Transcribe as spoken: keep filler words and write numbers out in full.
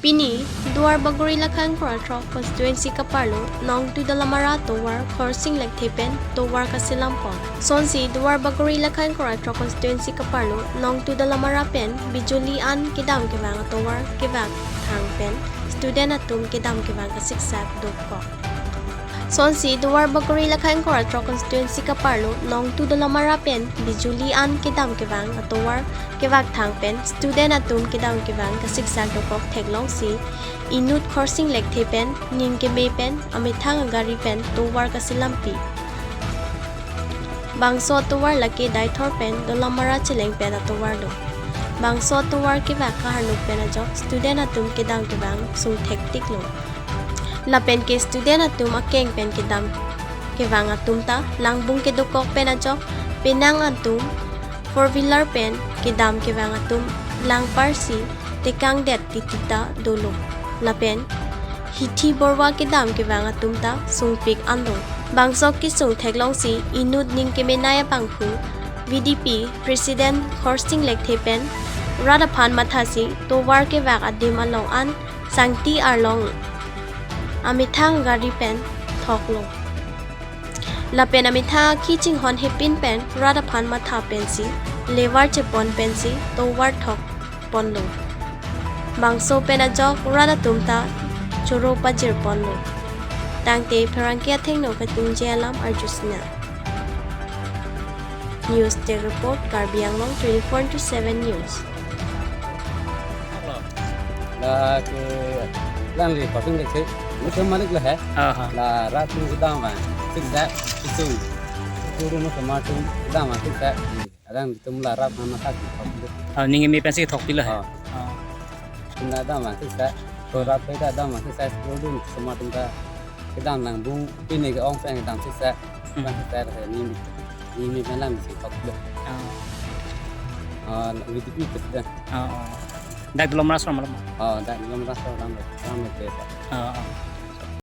Pini, Duarbagori Lakha ingkoi ra throk constituency kaparlo, Nongtui Dolamara tovar Khorsing Lekthe pen tovar kasilam pon. Sonsi, Duarbagori Lakha ingkoi ra throk constituency kaparlo, Nongtui Dolamara pen bijuli an kedam kevang atovar kevak thang pen student atum kedam kevang kasiksak dokok. Sonsi, Duarbagori Lakha ingkoi ra throk constituency kaparlo, Nongtui Dolamara pen bijuli an kedam kevang atovar kevak thang pen student atum kedam kevang kasiksak dokok theklongsi, inut Khorsing Lekthe pen ning keme pen amethang agari pen tovar kasilampi. Bangso atovar lake Deithor pen Dolamara cheleng pen atovar lo. Bangso atovar kevak kaharnuk pen ajok student atum kedam kevang sung thektik lo. Lapen ke student atum akeng pen kedam kevang atum ta langbung kedokok pen ajok penang atum four wheeler pen kedam kevang atum langparsi tekangdet titi ta dolo. Lapen hithi borwa kedam kevang atum ta sungpik anlo. Bangso kesung theklongsi inut ning kemenei abangphu V D P President Khorsing Lekthe pen rat aphan mathasi tovar kevak adim along an sangti arlong amethang gari pen thoklo. Lapen amethang akhi chinghon hepin pen rat aphan matha pensi levar chepon pensi tovar thok ponlo. Bangso pen ajok rat atum ta choro pajir ponlo. Tangte pherangke athengno katingje alam arjusna. News Desk Report, Karbi Anglong twenty-four into seven News. La ke lang li patung le ke. Musa malik la hai. Aha. La rat atum kedam bang. Siksa, kisung. Turu no kematung kedam bang siksa. Adang tum la rat nama tak. Ah, ning keme pensi thokpi la hai. Ah. Ah. Tum la kedam bang siksa. To rat pe kedam bang siksa. Turu no kematung ta kedam langbung. Pini ke-ong pen kedam siksa. Hmm. Bang siksa la ni. Ni mi pen lam si thokpi la. Ah. Ah, V D P President. Ah, ah. Dak Dolamara asram malam. Ah, dak Dolamara asram ram ram te. Ah, ah.